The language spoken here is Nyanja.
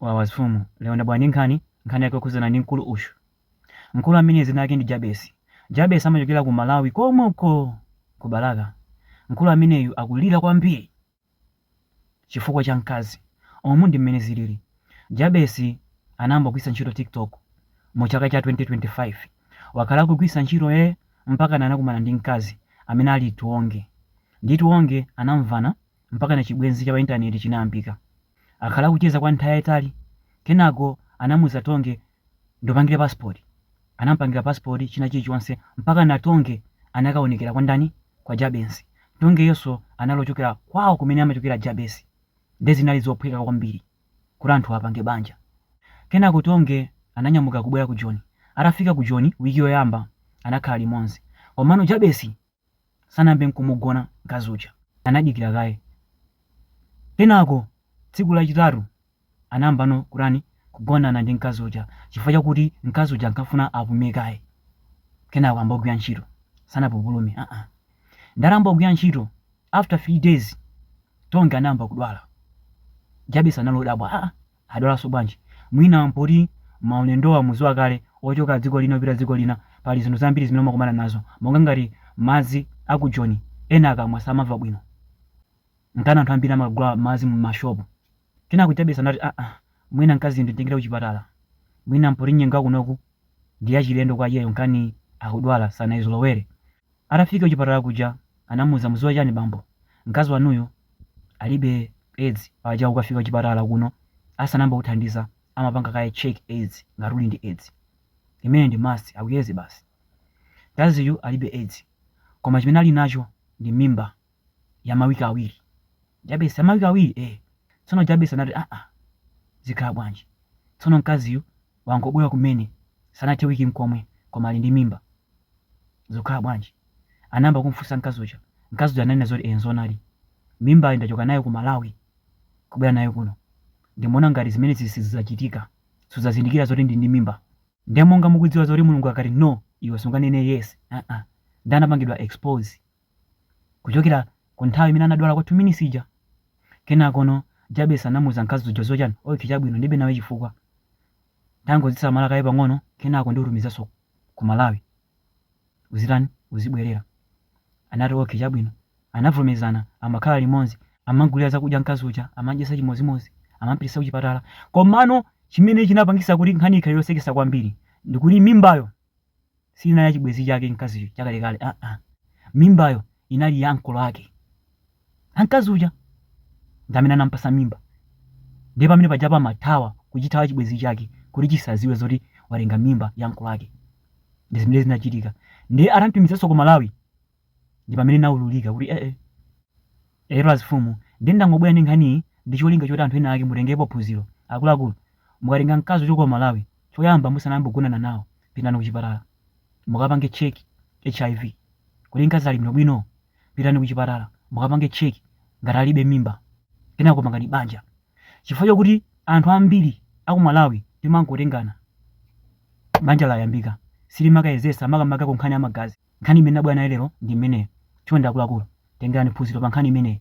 Wawa mfumu, lero ndabwera ndi nkhani, nkhani yake yokhudzana ndi mkulu uyu. Mkulu ameneyu dzina lake ndi Jabesi. Jabesi amachokera ku Malawi komweko ku Balaka. Mkulu ameneyu akulira kwambiri chifukwa cha mkazi. Umu ndi mmene zilili. Jabesi anayamba kugwiritsa ntchito TikTok mu chaka cha 2025. Wakhala akugwiritsa ntchito ee mpakana anakumana ndi mkazi amene ali Tionge. Ndi Tionge anamvana mpakana chibwenzi cha pa intaneti chinayambika. Akhala akucheza kwa nthawi yaitali. Kenako anamuuza Tonge ndipangire passport. Anampangira passport china chilichonse mpakana Tonge anakaonekera kwa ndani? Kwa Jabesi. Tongeyonso anali ochokera kwawo kumene amachokera Jabesi. Nde zinali zophweka kwambiri kuti anthuwa apange banja. Kenako Tonge ananyamuka kubwera ku Joni. Atafika ku Joni wiki yoyamba anakhala limodzi. Komano Jabesi sanayambe nkumugona mkazi uja. Anadikira kaye. Kenako tsiku lachitatu anayambano kutani? Kugonana ndi mkazi uja chifukwa chakuti mkazi uja ankafuna apume kaye. Kenako ayambe kugwira ntchito. Sanapupulume aa. Nde atayamba kugwira ntchito after 3 days Tonge anayamba kudwala. Jabesi anali odabwa aa Adwalanso bwanji? Mwina mpoti maulendowa muziwa kale ochoka dziko lina kupita dziko lina pali zinthu zambiri zimene umakumana nazo monga ngati madzi a ku Joni ena akamwa samamva bwino nkana anthu ambiri amakagula madzi mma shop. Kenako Jabesi anati aa mwina mkaziyu ndimtengere kuchipatala mwina mpoti nyengo yakunoku ndi yachilendo kwa iyeyo nkani akudwala sanaizolowere. Atafika kuchipatala kuja anamuuza muziwa chani bambo mkazi wanuyu alibe Aids paja ukafika kuchipatala kuno asanayambe kuthandiza amapanga kaye check Aids ngati uli ndi Aids imene ndi must akuyeze basi mkaziyu alibe Aids koma chimene ali nacho ndi mimba ya mawiki awiri Jabesi ya mawiki awiri eh tsono Jabesi anati aa zikhala bwanji tsono mkaziyu wangobwera kumene sanathe wiki nkomwe koma ali ndi mimba zikukhala bwanji anayamba kumfunsa mkazi uja mkazi uja ananena zoti eh nzoonadi mimbayi ndachoka nayo ku Malawi kubwera nayo kuno ndimaona ngati zimenezi sizidzachitika sudzazindikira zoti ndili ndi mimba ndiye monga mukudziwa zoti Mulungu akati no iwe sunganene yes aa ndi anapangidwa expose kuchokera ku nthawi imene anadwala kwa 2 minutes ija kenakono Jabesi anamuuza mkazi uja zochani okay chabwino ndilibe nawe chifukwa tangodzisamala kaye pang'ono kenako ndikutumizanso ku Malawi uzitani uzibwerera anati okay chabwino anavomerezana amakhala limodzi amamgulira zakudya mkazi uja amadyesa chimodzimodzi amampitisa kuchipatala komano chimene chinapangisa kuti nkhani ikhale yosekesa kwambiri ndikuti mimbayo sinali ya chibwenzi chake mkaziyo chakalekale aa mimbayo inali ya ankolo ake amkazi uja ndi amene anampasa mimba ndiye pamene pajapa amathawa kuchithawa chibwenzi chake kuti chisaziwe zoti watenga mimba ya ankolo ake ndi zimene zinachitika ndiye atamtumizanso ku Malawi ndi pamene inaululika kuti ee ero azifumu ndiye ndangobwera ndi nkhaniyi ndi cholinga choti anthu ena ake mutengepo phunziro akuluakulu mukatenga mkazi ochoka ku Malawi choyamba musanayambe kugonana nawo pitani kuchipatala mukapange check HIV kuti mkazi ali bwinobwino pitani kuchipatala mukapange check ngati alibe mimba kenako pangani banja chifukwa chokuti anthu ambiri aku Malawi timangotengana banja layambika silimakayezesa makamaka ku nkhani ya magazi nkhani imene nabwera nayo lero ndi imeneyo chonde akuluakulu tengerani phunziro pa nkhani imeneyi.